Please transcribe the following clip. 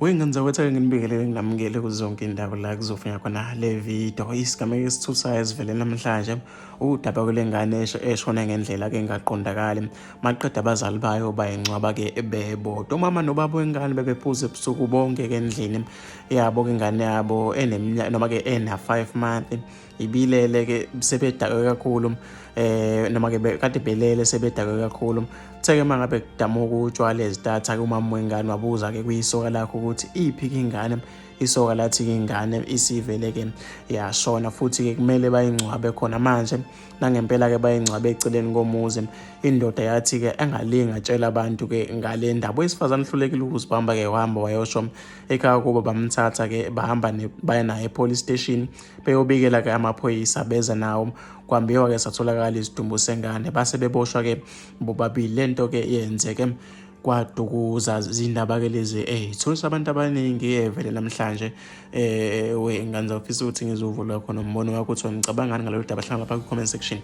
Wey'ngane zakwethu ake nginibingelele nginamukele kuzo zonke iy'ndawo la kuzofunya khona le video. Isigameko esithusayo esivele namhlanje udaba kule ngane eshone ngendlela ke engaqondakali. Maqeda abazali bayo bayingcwaba-ke bebodwa. Umama nobaba wengane bebephuza ebusuku bonke-ke endlini yabo ke ingane yabo eneminyaka noma-ke ena-5 month ibilele-ke sebedakwe kakhulu noma-ke kade belele sebedakwe kakhulu. Kuthe-ke uma ngabe kudamuka utshwala ezitatha-ke umama wengane wabuza-ke kwisoka lakhe ukuthi iphi-ke ingane. Isoka lathi-ke ingane isivele-ke yashona futhi-ke kumele bayingcwabe khona manje. Nangempela-ke bayingcwabe eceleni komuzi. Indoda yathi-ke engalinge atshela abantu-ke ngale ndaba. Owesifazane uhlulekile ukuzibamba-ke wahamba wayosho ekhaya kubo bamthatha-ke bahamba baya naye e-police station beyobikela-ke amaphoyisa beza nawo. Kwambiwa-ke satholakala isidumbu sengane base beboshwa-ke bobabili. Le nto-ke yenzeke kwaDukuza. Zindaba-ke lezi ey'thusa abantu abaningi evele namhlanje. Wey'ngane ngizofisa ukuthi ngizwe uvo lwakho nombono wakho ukuthi wena ucabangani ngalolu daba. Hlala lapha kwi-comment section.